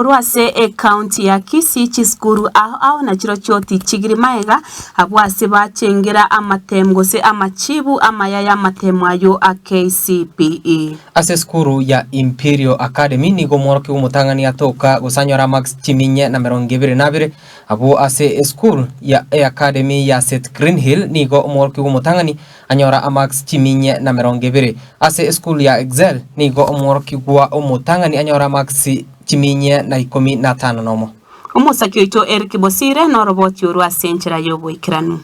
Korwa ase ecounty ya Kisii chisukuru ao ao nachirochio tichigiri maega abwo ase bachengera amatemu gose amachibu amaya y'amatemu ayio a KCPE. Ase esukuru ya Imperial Academy nigo omworokigwa omotang'ani atoka gose anyore amarks chiminye na 22 abwo ase esukuru ya Academy ya Seth Greenhill nigo omworokigwa omotang'ani anyora amarks chiminye na 20. Ase esukuru ya Excel nigo omworokigwa omotang'ani anyora amarks chiminye na 51. Omosaki oito Eric Bosire noroboti orwo ase enchera y'oboikeranu.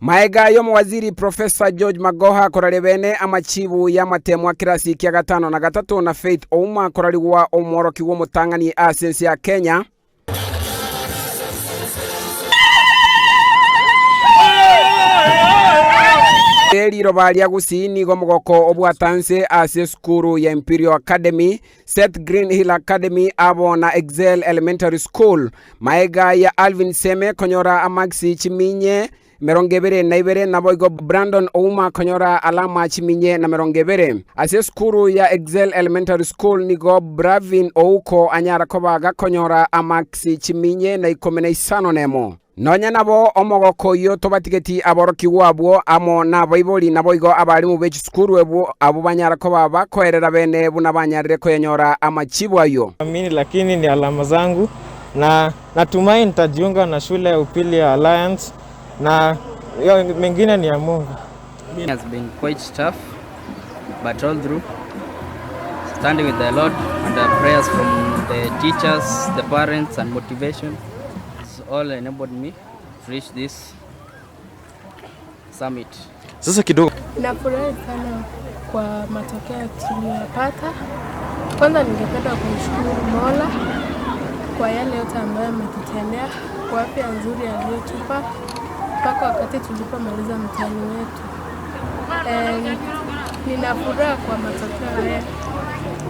Maega y'omowaziri Professor George Magoha koraria bene amachibu y'amatemo a kirasi kia gatano na gatato na Faith Ouma korarigwa omworokigwa omotang'ani ase ense ya Kenya, Riroba ria Gusii nigo omogoko obwatanse ase esukuru ya Imperial Academy, Seth Green Hill Academy abo na Excel Elementary School. Maega ya Alvin Seme konyora amagisi chiminye 22 naboigo Brandon Ouma konyora alama chiminye na 20. Ase esukuru ya Excel Elementary School nigo Bravin Ouko anyara koba gakonyora amagisi chiminye na 51. Nonya nabo omogoko oyio tobatigeti aborokigwa abwo amo nabaibori naboigo abalimu be chisukuru ebwo abwo banyara koba bakoerera bene buna banyarire koyanyora amachibu ayio. Amini lakini ni alama zangu na natumai nitajiunga na shule ya upili ya Alliance na hiyo mengine ni ya Mungu. It has been quite tough, but all through standing with the Lord and the prayers from the teachers, the parents, and motivation, it's all enabled me to reach this summit. Sasa kidogo Nafurahi sana kwa matokeo tuliyopata. Kwanza ningependa kumshukuru Mola kwa yale yote ambayo ametutendea, kwa afya nzuri aliyotupa mpaka wakati tulipomaliza mtihani wetu. And nina furaha kwa matokeo haya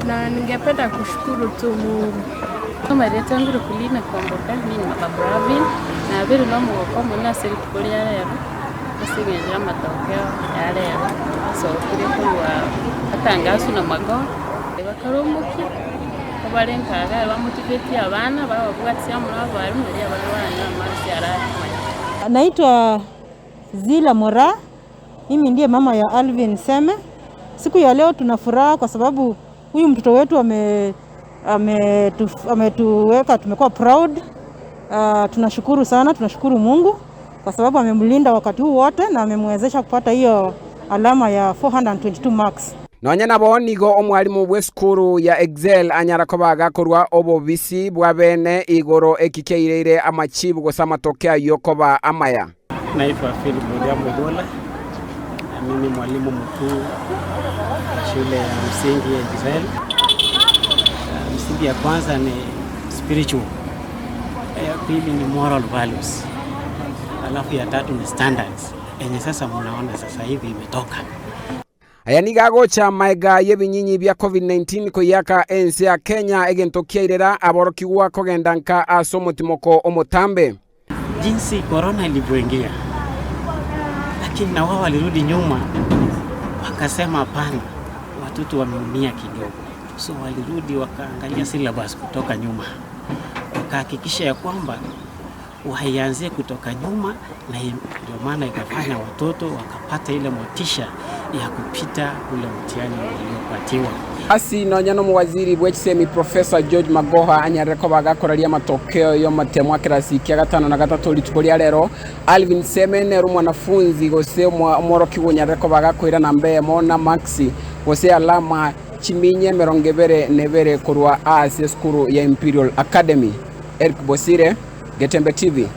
na ningependa kushukuru tu Mungu. Omarieta nguru kulina kwamboka mimi ni mama Bravin na biri no mugoko muno ase rituko ria rero ase eng'encho ya amatokeo ya rero asokire korwa atangasu na magoha bakare omokia kobare nkaga bamotivetie abana bababwatia amo na abarimu erio abana baranyore amarisi aramanya. Naitwa Zila Mora, mimi ndiye mama ya Alvin Seme. Siku ya leo tuna furaha kwa sababu huyu mtoto wetu ametuweka, tumekuwa proud. Tunashukuru sana, tunashukuru Mungu kwa sababu amemlinda wakati huu wote na amemwezesha kupata hiyo alama ya 422 marks. Nonya nabo nigo omwalimu bw'esukuru ya Excel anyara koba gakorwa obobisi bwa bene igoro eki kiaireire amachibu gose amatokeo ayio koba amaya. Naitwa Philip Odhiambo Ogola na mimi mwalimu mkuu wa shule ya msingi ya Excel. Msingi ya kwanza ni spiritual, ya pili ni moral values, alafu ya tatu ni standards enye sasa mnaona sasa hivi imetoka. Aya nigo agocha maega y'ebinyinyi bia Covid-19 koiyaka ense ya Kenya egento kiairera aborokigwa kogenda nka ase omotimoko omotambe. Jinsi corona ilivyoingia, lakini na wao walirudi nyuma wakasema hapana, watoto wameumia kidogo, so walirudi wakaangalia syllabus kutoka nyuma, wakahakikisha ya kwamba waianzie kutoka nyuma, na ndio maana ikafanya watoto wakapata ile motisha ya kupita ule mtihani waliopatiwa. Asi nonya nomowaziri bw'echisemi Professor George Magoha anyarire koba gakoraria amatokeo y'amatemo a kirasi kia gatano na gatato rituko ria rero. Alvin Seme nere omwanafunzi gose omworokigwa onyarire koba gakoira namba eyemo na maxi gose alama chiminye 22 korwa ase esukuru ya Imperial Academy. Eric Bosire, Getembe TV.